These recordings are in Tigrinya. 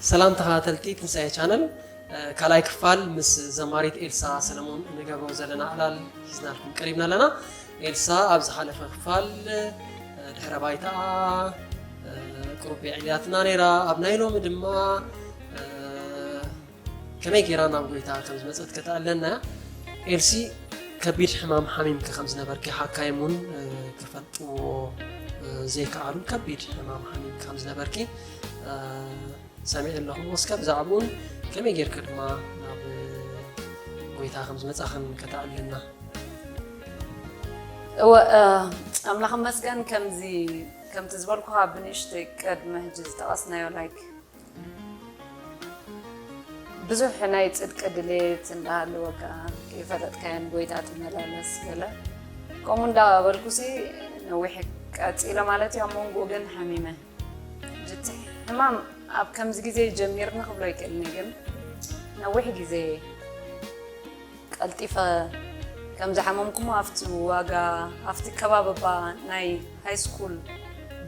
ሰላም ተኸታተልቲ ትንሳኤ ቻነል፣ ካልኣይ ክፋል ምስ ዘማሪት ኤልሳ ሰለሞን እንገብሮ ዘለና ዕላል ሒዝናልኩም ቀሪብና ኣለና። ኤልሳ ኣብ ዝሓለፈ ክፋል ድሕረ ባይታኣ ቁሩብ የዕልያትና ነይራ። ኣብ ናይ ሎሚ ድማ ከመይ ገይራ ናብ ጎይታ ከም ዝመጸት ከተዕልለና እያ። ኤልሲ፣ ከቢድ ሕማም ሓሚምኪ ከም ዝነበርኪ ሓካይም እውን ክፈልጥዎ ዘይከኣሉ ከቢድ ሕማም ሓሚምኪ ከም ዝነበርኪ ሰሚዐ ኣለኹ። እስከ ብዛዕባኡን ከመይ ጌርኪ ድማ ናብ ጎይታ ከም ዝመጻኽን ከተዕልልና። እወ፣ ኣምላኽ ይመስገን። ከምዚ ከምቲ ዝበልኩኻ ብንእሽተይ ቅድሚ ሕጂ ዝጠቐስናዮ፣ ላይክ፣ ብዙሕ ናይ ጽድቂ ድሌት እንዳሃለወካ፣ ከይፈለጥካዮን ጎይታ ትመላለስ ገለ ከምኡ እንዳበልኩሲ ነዊሕ ቀጺለ ማለት እዩ። ኣብ መንጎ ግን ሓሚመ። እቲ ሕማም ኣብ ከምዚ ግዜ ጀሚርኒ ክብሎ ኣይክእልን እየ፣ ግን ነዊሕ ግዜ ቀልጢፈ ከም ዝሓመምኩሞ ኣብቲ ዋጋ፣ ኣብቲ ከባቢ እባ ናይ ሃይ ስኩል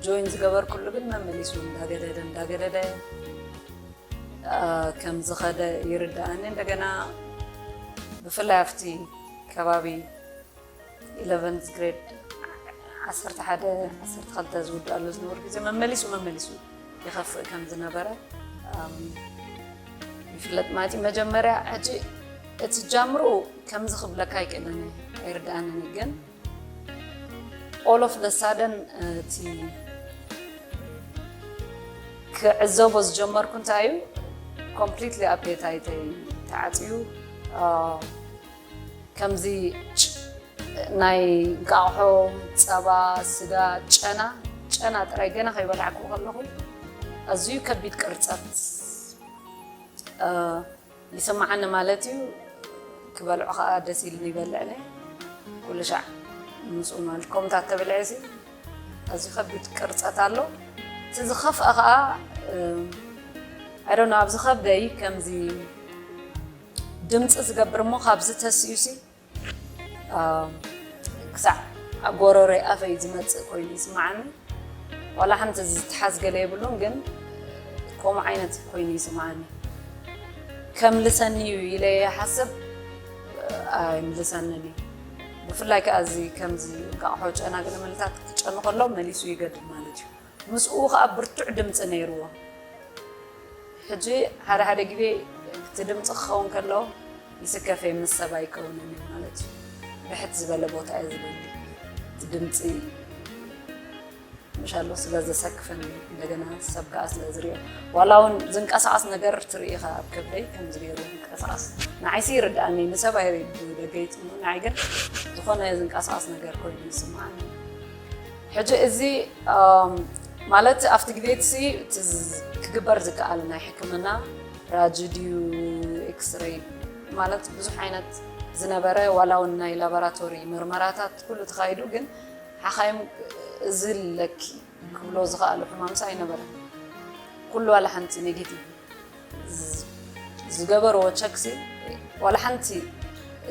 ጆይን ዝገበርኩሉ ግን መመሊሱ እንዳገደደ እንዳገደደ ከም ዝኸደ ይርድኣኒ። እንደገና ብፍላይ ኣብቲ ከባቢ ኢለቨንዝ ግሬድ ዓሰርተ ሓደ ዓሰርተ ክልተ ዝውድኣሉ ዝነበሩ ግዜ መመሊሱ መመሊሱ ይኸፍእ ከም ዝነበረ ይፍለጥ ማለት እዩ። መጀመርያ ሕጂ እቲ ጃምሩ ከምዚ ክብለካ ኣይክእልን እየ፣ ኣይርድኣንን እዩ። ግን all of the sudden እቲ ክዕዘቦ ዝጀመርኩ እንታይ እዩ፣ ኮምፕሊትሊ ኣፔታይተይ ተዓፅዩ። ከምዚ ናይ እንቃቑሖ፣ ጸባ፣ ስጋ፣ ጨና፣ ጨና ጥራይ ገና ከይበላዕኩ ከለኹ ኣዝዩ ከቢድ ቅርጸት ይስምዓኒ ማለት እዩ። ክበልዖ ከኣ ደስ ኢልኒ ይበልዕ ነይ። ኩሉ ሻዕ ምስኡ ማለት ከምታት ተብልዐ ሲ ኣዝዩ ከቢድ ቅርጸት ኣሎ። እቲ ዝኸፍኣ ከኣ፣ I don't know፣ ኣብ ዝኸብደይ ከምዚ ድምጺ ዝገብር እሞ ካብዚ ተሲኡ ሲ ክሳዕ ኣብ ጎረሮይ ኣፈይ ዝመጽእ ኮይኑ ይስምዓኒ። ዋላ ሓንቲ ዝተሓዝ ገለ የብሉን፣ ግን ከምኡ ዓይነት ኮይኑ ይስምዓኒ። ከምልሰኒ እዩ ኢለ ይሓስብ፣ ኣይምልሰንን እዩ። ብፍላይ ከኣ እዚ ከምዚ እንቃቑሖ ጨና ገለ መለታት ክጨኑ ከሎ መሊሱ ይገድል ማለት እዩ። ምስኡ ከኣ ብርቱዕ ድምጺ ነይርዎ። ሕጂ ሓደ ሓደ ግዜ እቲ ድምጺ ክኸውን ከሎ ይስከፍ እየ፣ ምስ ሰብ ኣይከውንን እየ ማለት እዩ። ብሕት ዝበለ ቦታ እየ ዝደሊ። እቲ ድምጺ ምሻሎ ስለ ዘሰክፈኒ፣ እንደገና ሰብ ከኣ ስለ ዝሪኦ፣ ዋላ እውን ዝንቀሳቐስ ነገር ትርኢ ኢኻ ኣብ ከብደይ ከምዚ ገይሩ ዝንቀሳቐስ። ንዓይሲ ይርድኣኒ፣ ንሰብ ኣይርድኡ፣ ደገ ይጥሙ፣ ንዓይ ግን ዝኾነ ዝንቀሳቐስ ነገር ኮይኑ ይስምዓኒ። ሕጂ እዚ ማለት ኣብቲ ግዜ እቲ ክግበር ዝከኣል ናይ ሕክምና ራጂ ድዩ ኤክስሬይ ማለት ብዙሕ ዓይነት ዝነበረ ዋላ እውን ናይ ላቦራቶሪ ምርመራታት ኩሉ ተኻይዱ፣ ግን ሓኻይም እዚ ኣለኪ ክብሎ ዝኸኣሉ ሕማምሲ ኣይነበረን። ኩሉ ዋላ ሓንቲ ኔጌቲቭ ዝገበርዎ ቸክሲ ዋላ ሓንቲ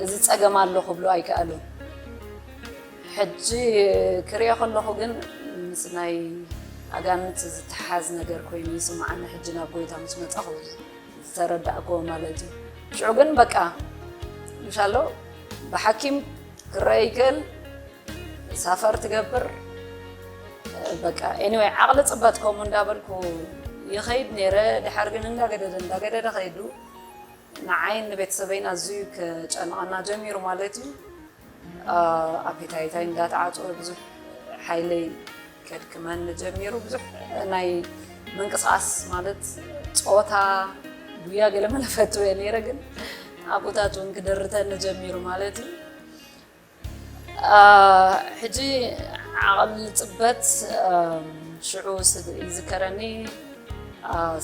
እዚ ጸገም ኣሎ ክብሉ ኣይከኣሉን። ሕጂ ክሪኦ ከለኹ ግን ምስ ናይ ኣጋንንቲ ዝተሓዝ ነገር ኮይኑ ይስምዓኒ። ሕጂ ናብ ጎይታ ምስ መጻኹ ዝተረዳእክዎ ማለት እዩ። ሽዑ ግን በቃ ምሻሎ ብሓኪም ክረአ ይክእል፣ ሳፈር ትገብር፣ በቃ anyway ዓቕሊ ጽበት ከምኡ እንዳበልኩ ይኸይድ ነይረ። ድሓር ግን እንዳገደደ እንዳገደደ ከይዱ ንዓይን ንቤተሰበይን ኣዝዩ ከጨንቐና ጀሚሩ ማለት እዩ። ኣፔታይታይ እንዳተዓጽወ ብዙሕ ሓይለይ ከድክመኒ ጀሚሩ። ብዙሕ ናይ ምንቅስቓስ ማለት ጾታ ጉያ ገለ መለ ፈትወ ነይረ፣ ግን ኣቦታት እውን ክደርተኒ ጀሚሩ ማለት እዩ። ሕጂ ዓቕሊ ጽበት ሽዑ ይዝከረኒ።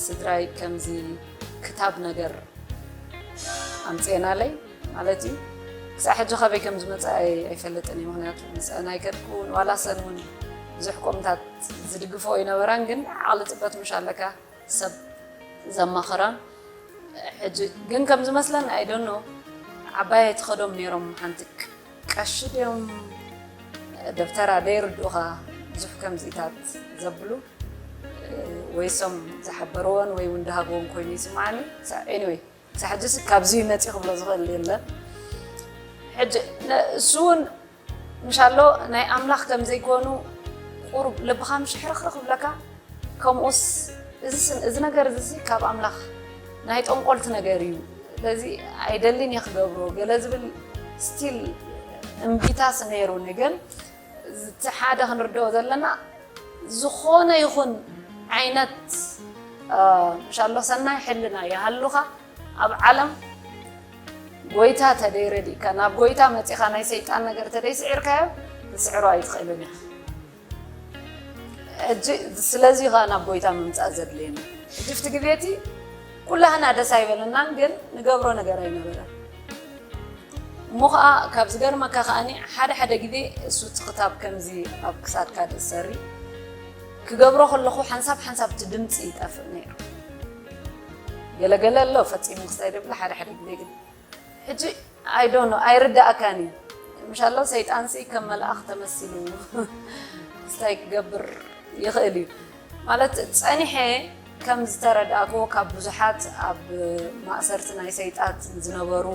ስድራይ ከምዚ ክታብ ነገር ኣምጽኤናለይ ማለት እዩ። ክሳዕ ሕጂ ካበይ ከም ዝመጽእ ኣይፈልጥን እዩ፣ ምክንያቱ ምስአን ኣይከድኩን፣ ዋላ ሰን እውን ብዙሕ ኮምታት ዝድግፎ ኣይነበራን። ግን ዓቕሊ ጽበት ምሽ ኣለካ ሰብ ዘማኽራን። ሕጂ ግን ከም ዝመስለን I don't know ዓባይ ኣይትኸዶም ነይሮም፣ ሓንቲ ቀሺ ድዮም ደብተራ ደይርድኡኻ ብዙሕ ከምዚታት ዘብሉ። ወይ ሶም ዝሓበርዎን ወይ እውን ዝሃብዎን ኮይኑ ይስምዓኒ። Anyway፣ ክሳብ ሕጂ ካብዚ መፂ ክብሎ ዝኽእል የለን። ሕጂ እሱ እውን ምሻሎ ናይ ኣምላኽ ከም ዘይኮኑ ቁሩብ ልብኻ ምሽሕርኽርኽ ይብለካ። ከምኡስ እዚ ነገር እዚ ካብ ኣምላኽ ናይ ጠንቆልቲ ነገር እዩ፣ ስለዚ ኣይደልን እየ ክገብሮ ገለ ዝብል ስቲል እምቢታስ ነይሩኒ። ግን እቲ ሓደ ክንርድኦ ዘለና ዝኾነ ይኹን ዓይነት ምሻሎ ሰናይ ሕልና ይሃሉኻ ኣብ ዓለም ጎይታ ተደይረዲእካ ናብ ጎይታ መፂኻ ናይ ሰይጣን ነገር ተደይስዒርካዮ ክትስዕሮ ኣይትኽእልን ኢኻ። ሕጂ ስለዚ ኸዓ ናብ ጎይታ ምምፃእ ዘድልየኒ። ሕጂ ፍቲ ግዜ እቲ ኩላህና ደስ ኣይበለናን፣ ግን ንገብሮ ነገር ኣይነበረን። እሞ ኸዓ ካብ ዝገርመካ ከዓኒ ሓደ ሓደ ግዜ እሱ እቲ ክታብ ከምዚ ኣብ ክሳድካ ዝእሰሪ ክገብሮ ከለኹ ሓንሳብ ሓንሳብ እቲ ድምፂ ይጠፍእ ነይሩ። ገለገለ ኣሎ ፈፂሙ ክስታይ ደብለ ሓደ ሓደ ግዜ ግን ሕጂ I don't know ኣይርዳእካን እዩ። ምሻሎ ሰይጣንሲ ከም መልኣኽ ተመሲሉ ክስታይ ክገብር ይኽእል እዩ። ማለት ጸኒሐ ከም ዝተረዳእክዎ ካብ ብዙሓት ኣብ ማእሰርቲ ናይ ሰይጣት ዝነበሩ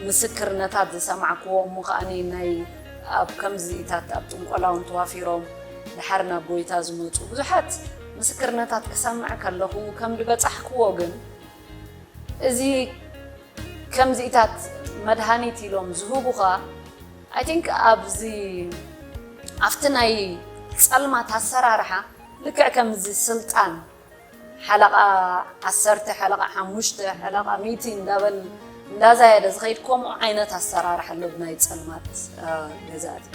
ምስክርነታት ዝሰማዕክዎ እሞ ከዓኒ ናይ ኣብ ከምዚታት ኣብ ጥንቆላውን ተዋፊሮም ድሓር ናብ ጎይታ ዝመፁ ብዙሓት ምስክርነታት ክሰምዕ ከለኹ ከም ዝበፃሕክዎ ግን እዚ ከምዚታት መድሃኒት ኢሎም ዝህቡኻ I think ኣብዚ ኣብቲ ናይ ጸልማት ኣሰራርሓ ልክዕ ከምዚ ስልጣን ሓለቓ ዓሰርተ ሓለቓ ሓሙሽተ ሓለቓ ሚእቲ እንዳበል እንዳዛየደ ዝኸይድ ከምኡ ዓይነት ኣሰራርሓ ኣሎ ብናይ ጸልማት ገዛእቲ።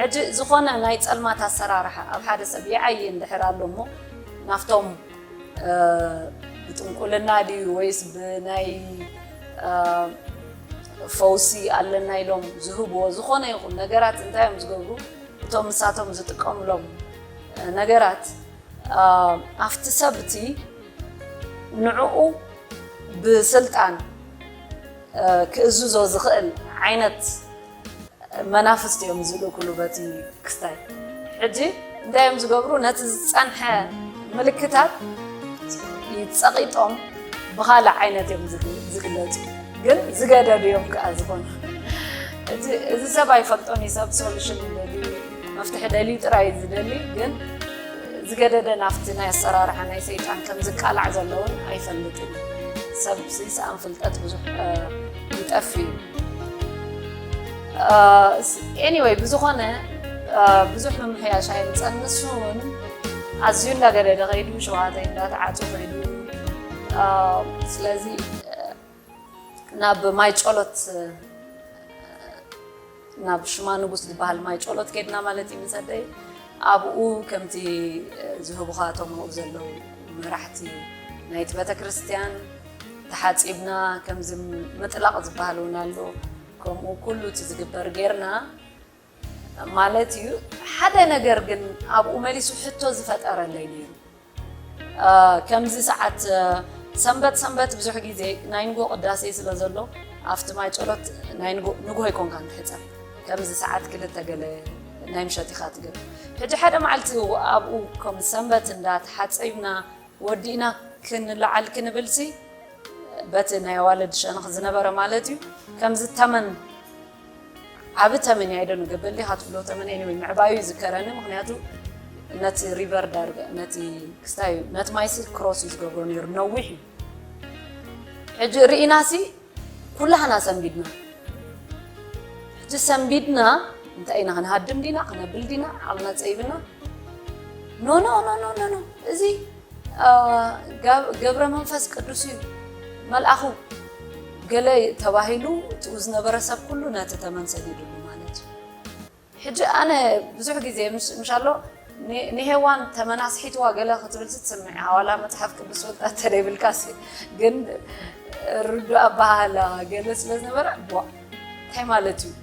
ሕጂ ዝኾነ ናይ ጸልማት ኣሰራርሓ ኣብ ሓደ ሰብ ይዓይ እንድሕር ኣሎ እሞ ናፍቶም ብጥንቁልና ድዩ ወይስ ብናይ ፈውሲ ኣለና ኢሎም ዝህብዎ ዝኾነ ይኹን ነገራት እንታይ እዮም ዝገብሩ? እቶም ንሳቶም ዝጥቀምሎም ነገራት ኣብቲ ሰብ እቲ ንዕኡ ብስልጣን ክእዝዞ ዝኽእል ዓይነት መናፍስቲ እዮም ዝልእክሉ በቲ ክስታይ። ሕጂ እንታይ እዮም ዝገብሩ? ነቲ ዝጸንሐ ምልክታት ይጸቒጦም ብኻልእ ዓይነት እዮም ዝግ- ዝግለጹ፣ ግን ዝገደዱ እዮም ከዓ ዝኾኑ። እዚ እዚ ሰብ ኣይፈልጦን እዩ። ሰብ ሶሉሽን ደልዩ መፍትሒ ደልዩ ጥራይ እዩ ዝደሊ፣ ግን ዝገደደ ናብቲ ናይ ኣሰራርሓ ናይ ሰይጣን ከም ዝቃላዕ ዘለውን ኣይፈልጥን። ሰብ ስኣን ፍልጠት ብዙሕ ይጠፍ እዩ። Anyway ብዝኾነ ብዙሕ ምምሕያሽ ኣይምፀን። ንሱ እውን ኣዝዩ እንዳገደደ ከይዱ ሸውሃተይ እንዳተዓፁ ከይዱ። ስለዚ ናብ ማይ ጨሎት ናብ ሽማ ንጉስ ዝበሃል ማይ ጨሎት ከድና ማለት እዩ ምስ ኣደይ ኣብኡ ከምቲ ዝህቡኻ እቶም ኣብኡ ዘለዉ መራሕቲ ናይቲ ቤተክርስትያን ተሓፂብና ከምዚ ምጥላቕ ዝበሃል እውን ኣሎ። ከምኡ ኩሉ እቲ ዝግበር ጌርና ማለት እዩ። ሓደ ነገር ግን ኣብኡ መሊሱ ሕቶ ዝፈጠረለይ ነይሩ። ከምዚ ሰዓት ሰንበት ሰንበት ብዙሕ ግዜ ናይ ንጎ ቅዳሴ ስለ ዘሎ ኣብቲ ማይ ጸሎት ናይ ንጎ ንጎ ኣይኮንካ ንሕጸብ። ከምዚ ሰዓት ክልተ ገለ ናይ ምሸት ኢኻ ትገብር። ሕጂ ሓደ መዓልቲ ኣብኡ ከም ሰንበት እንዳ ተሓጸብና ወዲእና ክንለዓል ክንብልሲ በቲ ናይ ኣዋልድ ሸነኽ ዝነበረ ማለት እዩ ከምዚ ተመን ዓቢ ተመን እያ ኣይደኑ ገበሊ ካትብሎ ተመን anyway ምዕባዩ ይዝከረኒ ምክንያቱ ነቲ ሪቨር ዳርጋ ነቲ ክስታይ ነቲ ማይሲ ክሮስ እዩ ዝገብሮ ነይሩ ነዊሕ እዩ። ሕጂ ርኢናሲ ኩላህና ሰንቢድና። ሕጂ ሰንቢድና እንታይ ኢና ክንሃድም ዲና ክነብል ዲና ዓቕልና ጸይብና። No no no no no no እዚ ገብረ መንፈስ ቅዱስ እዩ መልኣኹ ገለ ተባሂሉ እትኡ ዝነበረ ሰብ ኩሉ ነቲ ተመን ሰዲድሉ ማለት እዩ። ሕጂ ኣነ ብዙሕ ግዜ ምሻሎ ንሄዋን ተመን ኣስሒትዋ ገለ ክትብል ትስምዕ ኣዋላ መፅሓፍ ቅዱስ ወጣ ተደይብልካሲ ግን ርዱ ኣባሃላ ገለ ስለ ዝነበረ ቧ እንታይ ማለት እዩ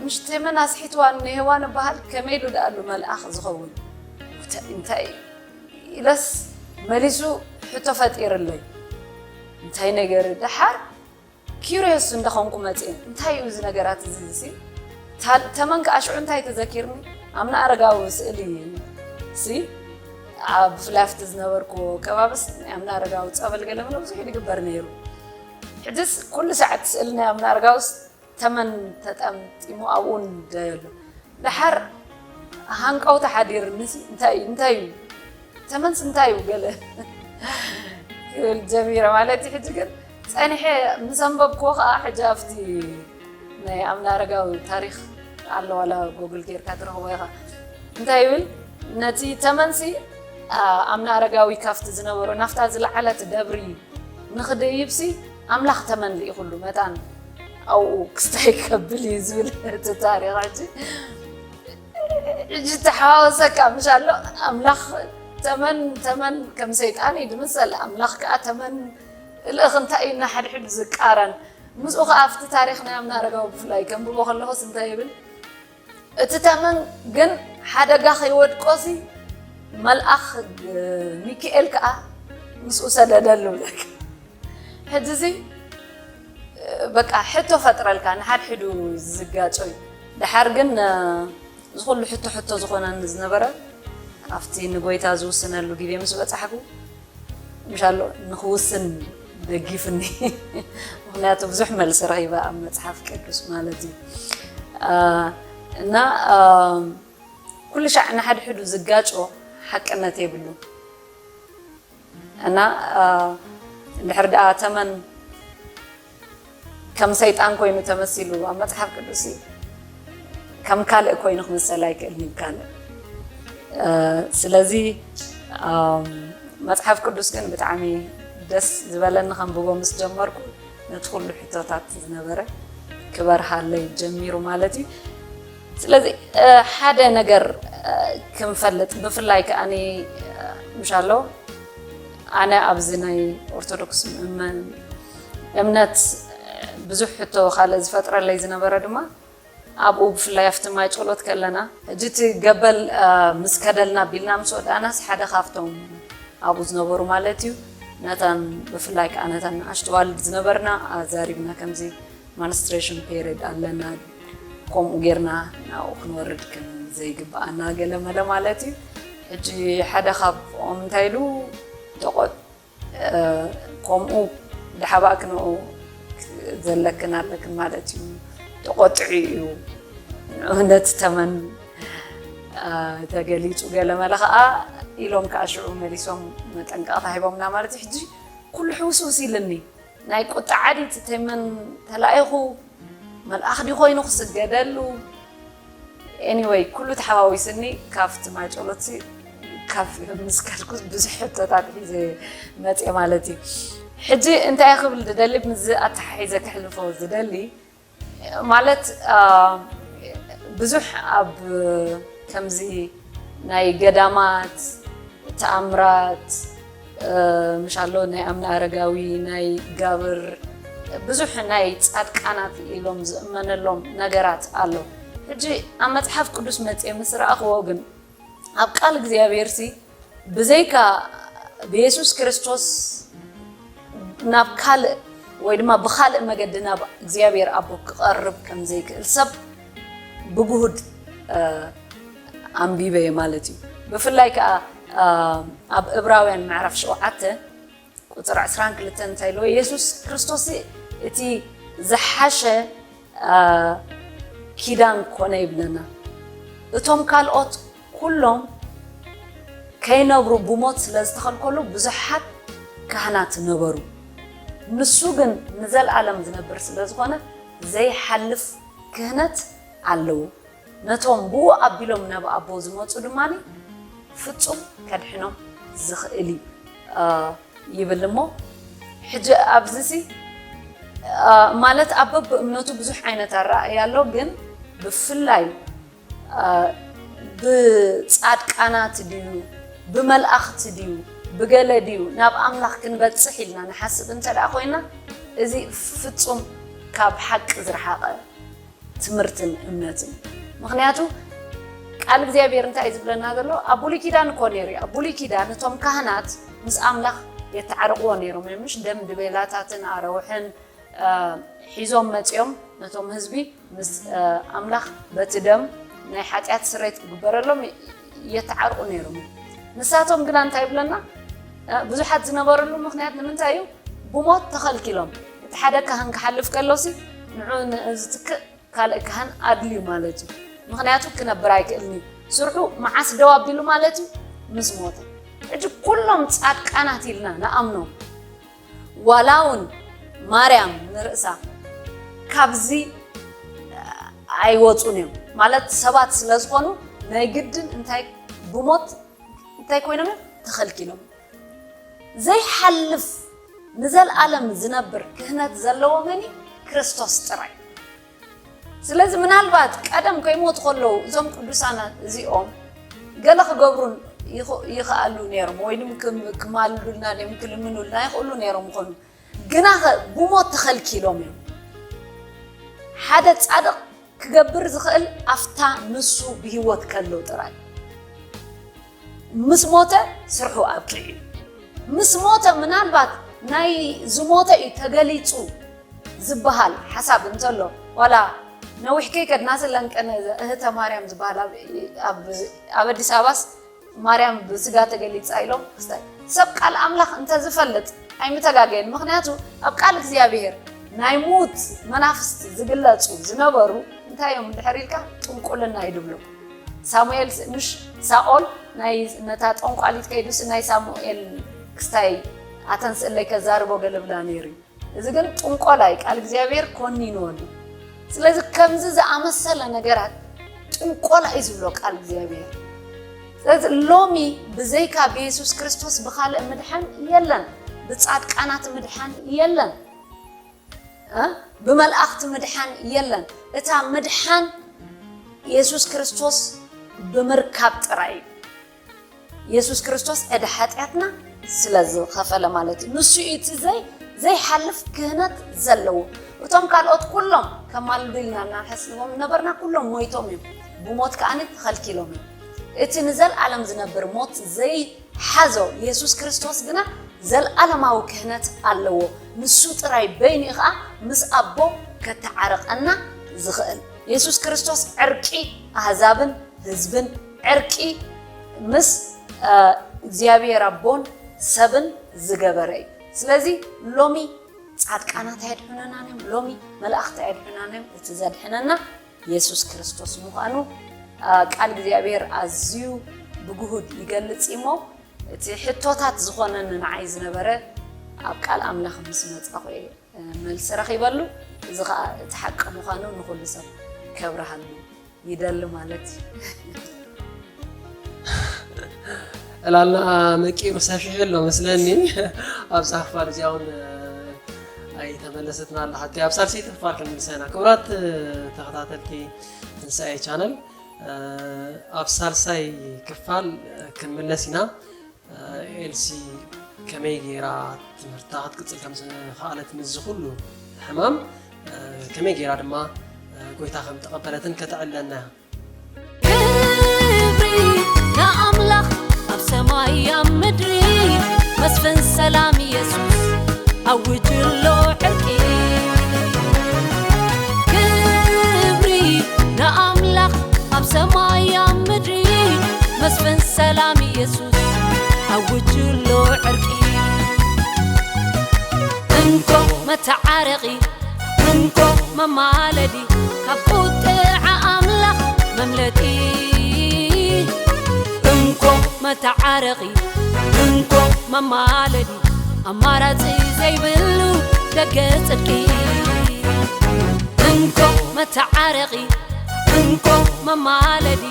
ምሽ ተመን ኣስሒትዋ ንሄዋን ኣባሃል ከመይ ሉ ደኣሉ መልኣኽ ዝኸውን እንታይ ኢለስ መሊሱ ሕቶ ፈጢርለይ እንታይ ነገር ደሓር ኪሪዮስ እንዳኾንኩ መፅየ እንታይ እዩ እዚ ነገራት እዚ ሲ ተመን ከዓ ሽዑ እንታይ ተዘኪርኒ ኣምና ኣረጋዊ ስእሊ ሲ ኣብ ብፍላይ ኣብቲ ዝነበርኩ ከባብስ ናይ ኣምና ኣረጋዊ ጸበል ገለ መለ ብዙሕ ይግበር ነይሩ። ሕጅስ ኩሉ ሰዓት ስእሊ ናይ ኣምና ኣረጋውስ ተመን ተጠምጢሙ ኣብኡ ንደየሉ። ደሓር ሃንቀውታ ሓዲርኒ ሲ እንታይ እንታይ እዩ? ተመንስ እንታይ እዩ ገለ ክብል ጀሚረ ማለት እዩ። ሕጂ ግን ጸኒሐ ምስ ኣንበብክዎ ከኣ ሕጂ ኣብቲ ናይ ኣምና ኣረጋዊ ታሪኽ ኣሎ ዋላ ጎግል ጌርካ ትረኽቦ ኢኻ። እንታይ ይብል? ነቲ ተመንሲ ኣምና ኣረጋዊ ካብቲ ዝነበሮ ናፍታ ዝለዓለት ደብሪ ንኽድይብሲ ኣምላኽ ተመን ልኢኹሉ መታን ኣብኡ ክስታይ ከብል እዩ ዝብል እቲ ታሪኽ። ሕጂ ሕጂ ተሓዋወሰካ ምሽ ኣሎ ኣምላኽ ተመን ተመን ከም ሰይጣን እዩ ድምሰል ኣምላኽ ከዓ ተመን እልእኽ እንታይ እዩ እናሓድሕዱ ዝቃረን ምስኡ ከዓ ኣብቲ ታሪኽ ናይ ኣምና ኣረጋዊ ብፍላይ ከንብቦ ከለኹስ እንታይ ይብል እቲ ተመን ግን ሓደጋ ከይወድቆሲ መልኣኽ ሚካኤል ከዓ ምስኡ ሰደደሉ ብለካ ሕጂ እዚ በቃ ሕቶ ፈጥረልካ ንሓድሕዱ ዝጋጨ እዩ። ድሓር ግን እዚ ኩሉ ሕቶ ሕቶ ዝኾነኒ ዝነበረ ኣብቲ ንጎይታ ዝውስነሉ ግዜ ምስ በጻሕኩ ምሻሎ ንክውስን ደጊፍኒ። ምክንያቱ ብዙሕ መልሲ ረኺበ ኣብ መፅሓፍ ቅዱስ ማለት እዩ። እና ኩሉ ሻዕ ንሓድሕዱ ዝጋጮ ሓቅነት የብሉ። እና እንድሕር ደኣ ተመን ከም ሰይጣን ኮይኑ ተመሲሉ ኣብ መፅሓፍ ቅዱስ ከም ካልእ ኮይኑ ክምሰል ኣይክእልን እዩ ካልእ። ስለዚ መፅሓፍ ቅዱስ ግን ብጣዕሚ ደስ ዝበለኒ ከንብቦ ምስ ጀመርኩ ነቲ ኩሉ ሕቶታት ዝነበረ ክበርሃለይ ጀሚሩ ማለት እዩ። ስለዚ ሓደ ነገር ክንፈልጥ ብፍላይ ከኣ ምሻሎ ኣነ ኣብዚ ናይ ኦርቶዶክስ ምእመን እምነት ብዙሕ ሕቶ ካልእ ዝፈጥረለይ ዝነበረ ድማ ኣብኡ ብፍላይ ኣብቲ ማይ ጸሎት ከለና ሕጂ እቲ ገበል ምስ ከደልና ቢልና ምስ ወዳእናስ ሓደ ካብቶም ኣብኡ ዝነበሩ ማለት እዩ ነተን ብፍላይ ከዓ ነተን ንኣሽቱ ዋልድ ዝነበርና ኣዛሪብና ከምዚ ማንስትሬሽን ፔሪድ ኣለና ከምኡ ጌርና ናብኡ ክንወርድ ከም ዘይግብኣና ገለ መለ ማለት እዩ። ሕጂ ሓደ ካብኦም እንታይ ኢሉ ተቆ ከምኡ ድሓባእ ክንኡ ዘለክን ኣለክን ማለት እዩ። ተቆጥዑ እዩ ነቲ ተመን ተገሊጹ ገለ መለ ከዓ ኢሎም ከዓ ሽዑ መሊሶም መጠንቀቕታ ሂቦምና ማለት እዩ። ሕጂ ኩሉ ሕውስውስ ኢልኒ ናይ ቁጣ ዓዲት ተመን ተላኢኹ መልኣኽ ዲ ኮይኑ ክስገደሉ anyway ኩሉ ተሓዋዊስኒ ካብቲ ማይ ጸሎትሲ ካብ ምስ ከድኩ ብዙሕ ሕቶታት ሒዘ መጽየ ማለት እዩ። ሕጂ እንታይ ክብል ዝደሊ ምስዚ ኣተሓሒዘ ክሕልፎ ዝደሊ ማለት ብዙሕ ኣብ ከምዚ ናይ ገዳማት ተኣምራት ምሻሎ ናይ ኣምና ኣረጋዊ ናይ ጋብር ብዙሕ ናይ ጻድቃናት ኢሎም ዝእመነሎም ነገራት ኣሎ። ሕጂ ኣብ መጽሓፍ ቅዱስ መጽየ ምስ ረኣኽዎ ግን ኣብ ቃል እግዚኣብሔር ሲ ብዘይካ ብየሱስ ክርስቶስ ናብ ካልእ ወይ ድማ ብኻልእ መገዲ ናብ እግዚኣብሔር ኣቦ ክቐርብ ከም ዘይክእል ሰብ ብግሁድ ኣንቢበ ማለት እዩ። ብፍላይ ከዓ ኣብ እብራውያን ምዕራፍ ሸውዓተ ቁፅሪ ዕስራን ክልተን እንታይ ኢልዎ? የሱስ ክርስቶስ እቲ ዝሓሸ ኪዳን ኮነ ይብለና። እቶም ካልኦት ኩሎም ከይነብሩ ብሞት ስለ ዝተኸልከሉ ብዙሓት ካህናት ነበሩ። ንሱ ግን ንዘለኣለም ዝነብር ስለ ዝኾነ ዘይሓልፍ ክህነት ኣለዎ። ነቶም ብኡ ኣቢሎም ናብ ኣቦ ዝመፁ ድማ ፍፁም ከድሕኖም ዝኽእል እዩ ይብል እሞ ሕጂ ኣብዚ ሲ ማለት ኣብ በብእምነቱ ብዙሕ ዓይነት ኣረኣእያ ኣሎ። ግን ብፍላይ ብፃድቃናት ድዩ ብመልኣኽቲ ድዩ ብገለ ድዩ ናብ ኣምላኽ ክንበፅሕ ኢልና ንሓስብ እንተ ደኣ ኮይና እዚ ፍፁም ካብ ሓቂ ዝረሓቐ ትምህርትን እምነትን። ምክንያቱ ቃል እግዚኣብሔር እንታይ እዩ ዝብለና ዘሎ? ኣብ ብሉይ ኪዳን እኮ ነይሩ እዩ። ኣብ ብሉይ ኪዳን እቶም ካህናት ምስ ኣምላኽ የተዓርቕዎ ነይሮም እዮም። ምሽ ደም ድቤላታትን ኣረውሕን ሒዞም መፂኦም ነቶም ህዝቢ ምስ ኣምላኽ በቲ ደም ናይ ሓጢኣት ስሬት ክግበረሎም የተዓርቑ ነይሮም እዮም። ንሳቶም ግና እንታይ ይብለና? እ፣ ብዙሓት ዝነበርሉ ምኽንያት ንምንታይ እዩ? ብሞት ተኸልኪሎም። እቲ ሓደ ካህን ክሓልፍ ከሎሲ ንዑ ንዝትክእ ካልእ ካህን ኣድልዩ ማለት እዩ። ምኽንያቱ ክነብር ኣይክእልን እዩ። ስርሑ መዓስ ደው ኣቢሉ ማለት እዩ? ምስ ሞተ። ሕጂ ኩሎም ጻድቃናት ኢልና ንኣምኖም ዋላ እውን ማርያም ንርእሳ ካብዚ ኣይወፁን እዮም ማለት ሰባት ስለ ዝኾኑ ናይ ግድን እንታይ ብሞት እንታይ ኮይኖም እዮም ተኸልኪሎም ዘይሓልፍ ንዘለኣለም ዝነብር ክህነት ዘለዎ መን እዩ ክርስቶስ ጥራይ ስለዚ ምናልባት ቀደም ከይሞቱ ከለዉ እዞም ቅዱሳን እዚኦም ገለ ክገብሩን ይኽኣሉ ነይሮም ወይ ድም ክማልዱልና ድም ክልምኑልና ይኽእሉ ነይሮም ይኾኑ ግና ብሞት ተኸልኪሎም እዮም ሓደ ጻድቕ ክገብር ዝኽእል ኣፍታ ንሱ ብህይወት ከሎ ጥራይ ምስ ሞተ ስርሑ ኣብቂዑ እዩ ምስ ሞተ ምናልባት ናይ ዝሞተ እዩ ተገሊጹ ዝበሃል ሓሳብ እንተሎ ዋላ ነዊሕ ከይከድና ስለንቀነ እህተ ማርያም ዝበሃል ኣብ ኣዲስ ኣበባስ ማርያም ብስጋ ተገሊጻ ኢሎም ክስታይ ሰብ ቃል ኣምላኽ እንተዝፈልጥ ኣይምተጋገየን ምኽንያቱ ኣብ ቃል እግዚኣብሔር ናይ ሙት መናፍስቲ ዝግለጹ ዝነበሩ እንታይ እዮም እንድሕር ኢልካ ጥንቁልና ይድብሉ ሳሙኤል ምሽ ሳኦል ናይ ነታ ጠንቋሊት ከይዱስ ናይ ሳሙኤል ክስታይ ኣተን ስእለይ ከዛርቦ ገለብላ ነይሩ እዩ እዚ ግን ጥንቆላ እዩ ቃል እግዚኣብሔር ኮኒንዎ ኣሎ ስለዚ ከምዚ ዝኣመሰለ ነገራት ጥንቆላ እዩ ዝብሎ ቃል እግዚኣብሔር ስለዚ ሎሚ ብዘይካ ብየሱስ ክርስቶስ ብካልእ ምድሓን የለን ብጻድቃናት ምድሓን የለን ብመልኣኽቲ ምድሓን የለን እታ ምድሓን የሱስ ክርስቶስ ብምርካብ ጥራይ እዩ የሱስ ክርስቶስ ዕዳ ሓጢኣትና ስለ ዝኸፈለ ማለት እዩ ንሱ እዩ እቲ ዘይ ዘይሓልፍ ክህነት ዘለዎ እቶም ካልኦት ኩሎም ከማልዱ ኢልና እናሓስቦም ነበርና ኩሎም ሞይቶም እዮም ብሞት ከኣኒ ተኸልኪሎም እዮም እቲ ንዘለኣለም ዝነብር ሞት ዘይሓዞ የሱስ ክርስቶስ ግና ዘለኣለማዊ ክህነት ኣለዎ ንሱ ጥራይ በይኑ ከዓ ምስ ኣቦ ከተዓርቐና ዝኽእል የሱስ ክርስቶስ ዕርቂ ኣህዛብን ህዝብን ዕርቂ ምስ እግዚኣብሔር ኣቦን ሰብን ዝገበረ እዩ ስለዚ ሎሚ ጻድቃናት ኣየድሕነናን እዮም ሎሚ መላእኽቲ ኣየድሕናን እዮም እቲ ዘድሕነና የሱስ ክርስቶስ ምዃኑ ቃል እግዚኣብሔር ኣዝዩ ብግሁድ ይገልጽ እሞ እቲ ሕቶታት ዝኾነኒ ንዓይ ዝነበረ ኣብ ቃል ኣምላኽ ምስ መጻኹ እየ መልሲ ረኺበሉ እዚ ኸዓ እቲ ሓቂ ምዃኑ ንኹሉ ሰብ ከብርሃሉ ይደሊ ማለት እዩ ዕላልና መቂሩ ሰፊሑ ኣሎ መስለኒ ኣብዛ ክፋል እዚኣ እውን ኣይተመለሰትና ኣላ ሓቲ ኣብ ሳልሰይቲ ክፋል ክንምልሰና ክቡራት ተኸታተልቲ ትንሳኤ ቻነል ኣብ ሳልሳይ ክፋል ክንምለስ ኢና ኤልሲ ከመይ ገይራ ትምህርታ ክትቅፅል ከም ዝኸኣለት ምስዚ ኩሉ ሕማም ከመይ ገይራ ድማ ጎይታ ከም ተቐበለትን ከተዕለና እያ። ክብሪ ንኣምላኽ ኣብ ሰማይ ኣብ ምድሪ መስፍን ሰላም ኢየሱስ ኣውጅሎ ዕርቂ ክብሪ ንኣምላኽ ኣብ ሰማይ ኣብ ምድሪ መስፍን ሰላም ኢየሱስ ኣውጅሎ ዕርቂ እንኮ መተዓረቒ እንኮ መማለዲ ካብ ቁጥዓ ኣምላኽ መምለጢ እንኮ መተዓረቒ እንኮ መማለዲ ኣማራፂ ዘይብሉ ደገ ፅድቂ እንኮ መተዓረቒ እንኮ መማለዲ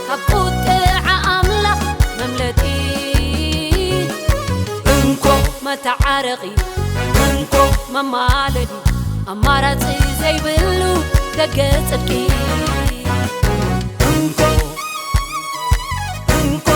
ካብ ቁጥዓ ኣምላኽ መምለጢ እንኮ መተዓረቒ እንኮ መማለዲ ኣማራፂ ዘይብሉ ደገ ፅድቂ እንኮ እንኮ